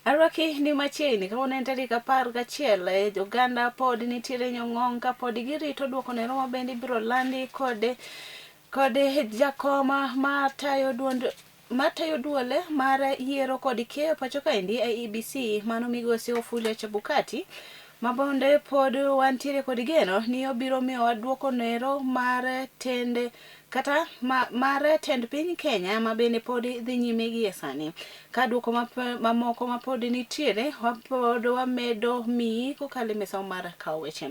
Arwaki ni machiegni kawuono en tarik 11 oganda pod nitiere nyong'ong' ka pod girito duoko nero ma bende ibiro landi kod jakoma matayo duond matayo duol mar yiero kod keyo pacho kaendi IEBC mano migosi Wafula Chebukati ma bende pod wantiere kod geno ni obiro miyowa duoko nero mar tend kata mar tend piny Kenya ma bende pod dhi nyime gie sani. Ka duoko mamoko ma pod nitiere pod wamedo miyi kokalo e misawo mar kawo weche.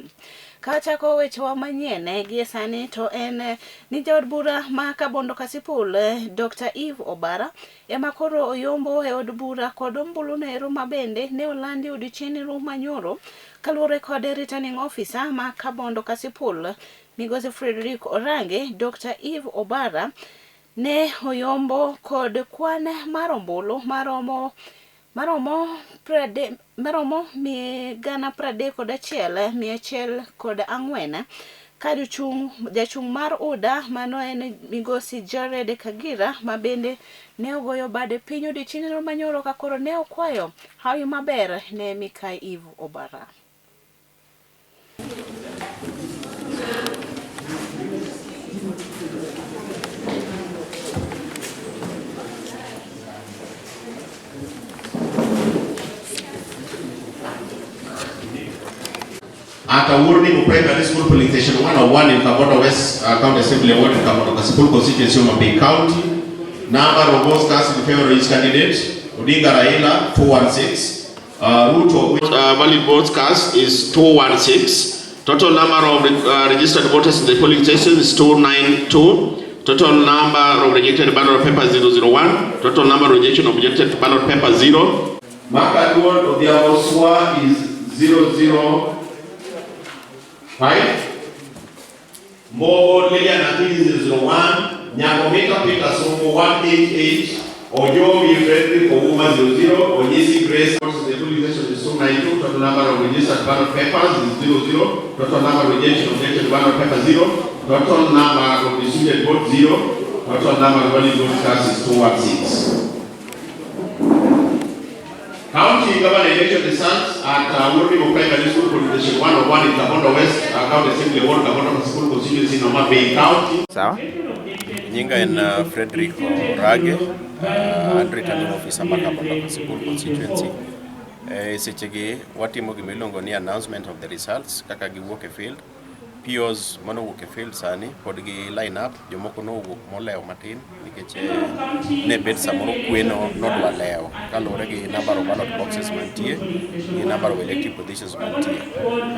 Kachako wechewa manyien gie sani to en ni jaod bura ma Kabondo Kasipul Dr. Eve Obara ema koro oyombo e od bura kod ombulu nero ma bende ne olandi odiechieng' manyoro kaluwore kod returning officer ma Kabondo Kasipul Migosi Frederick Orange. Dr. Eve Obara ne oyombo kod kwan mar ombulu maromo 31,104 ka jachung' mar UDA mano en Migosi Jared Kagira ma bende ne ogoyo bade piny odiechieng' manyoro ka koro ne okwayo hawi maber ne Mikai Eve Obara. At Awuorni Primary School Polling Station 101 in Kabondo West County Assembly Ward in Kabondo Kasipul Constituency, Homa Bay County. Number of votes cast in favor of each candidate: Odinga Raila 416, Ruto, which valid votes cast is 216. Total number of registered voters in the polling station is 292. Total number of rejected ballot papers 001. Total number of rejection of rejected ballot paper 0. Makaduol Odhiambo Swa is 005. Mogo Lilian Akinyi 001. Nyagomita Peter Somo 188. Ojobi Frederick Ouma 00. Onyesi Grace. The polling station is 292. Total number of registered ballot papers is 00. Total number of rejection of rejected ballot paper 0. Total number of disputed votes 0. Total number of valid votes cast is 216. County Governor election results at Awuorni Primary School Polling Station 101 in Kabondo West County Assembly Ward, Kabondo School Constituency, Homa Bay County. Sawa. Nyinga en Frederick Orage, an returning officer ma Kabondo Kasipul constituency. Sechegi watimo gima iluongo ni announcement of the results kaka giwuok e field. POs manowuok e field sani pod gi line up, jomoko nowuok molewo matin nikech ne bet samoro kweno nodwa lewo kaluwore gi number of ballot boxes mantie gi number of elective positions mantie.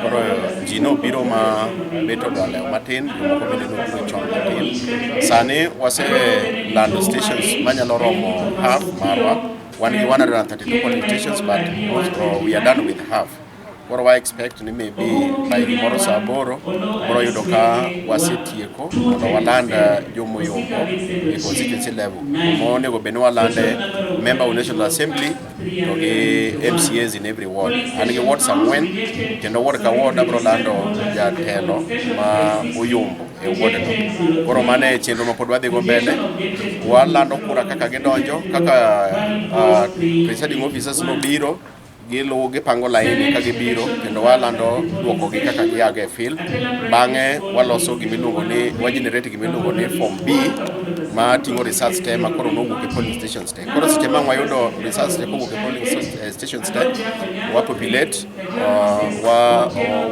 Koro ji nobiro ma bet odwa lewo matin, jomoko bende nobiro chon matin. Sani waselando stations manyalo romo half marwa. Wan gi 132 polling stations, but most, we are done with half. Koro wa expect ni maybe by gimoro saa 8 bro yudo ka wasetieko mondo waland jomoyombo e constituency level. Monego bed ni walande member of National Assembly to gi MCAs in every ward. An gi wards 4 kendo ward ka ward abro lando jatelo ma oyombo e ward no. Koro mano e chenro ma pod wadhi go mbele. Walando kura kaka gidonjo, kaka presiding officers nobiro giluwo gipango laini ka gibiro kendo walando duokogi kaka giago e field. Bang'e waloso gimiluongo ni wa generate gimiluongo ni form B ma ting'o results te ma koro nowuok e polling stations te. Koro seche ma wayudo results te kowuok e polling stations te, wa populate, wa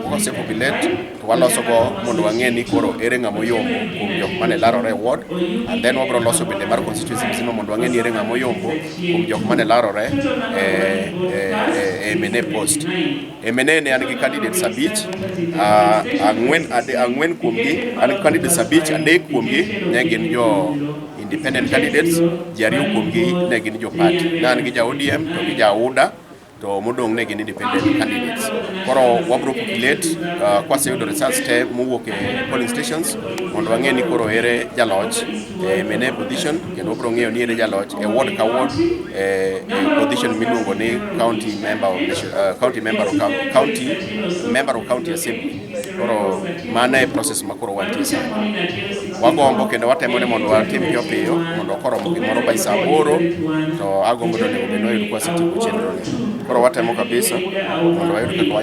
kose populate to waloso go mondo wang'e ni koro ere ng'ama oyombo kuom jok mane larore e ward, and then wabro loso bende mar constituency mzima mondo wang'e ni ere ng'ama oyombo kuom jok mane larore e MNA post. MNA ne an gi candidates 5, 4 kuomgi, an gi candidates 5, 3 kuomgi ne gin jo independent candidates, ji 2 kuomgi ne gin jo party. Ne an gi ja ODM to gi ja UDA. To modong' ne gin independent candidates. Koro wabro populate kwaseyudo results te mowuok e polling stations mondo wang'e ni koro ere jaloch e mene position, kendo wabro ng'eyo ni ere jaloch e ward ka ward e position miluongo ni county member of county assembly. Koro mano e process ma koro wantie sani. Wagombo kendo watemo ni mondo watim piyo piyo mondo koromo gimoro by saa 8 to agombo ni onego bed ni wayud kwasetieko chenro ni. Koro watemo kabisa mondo wayud kaka.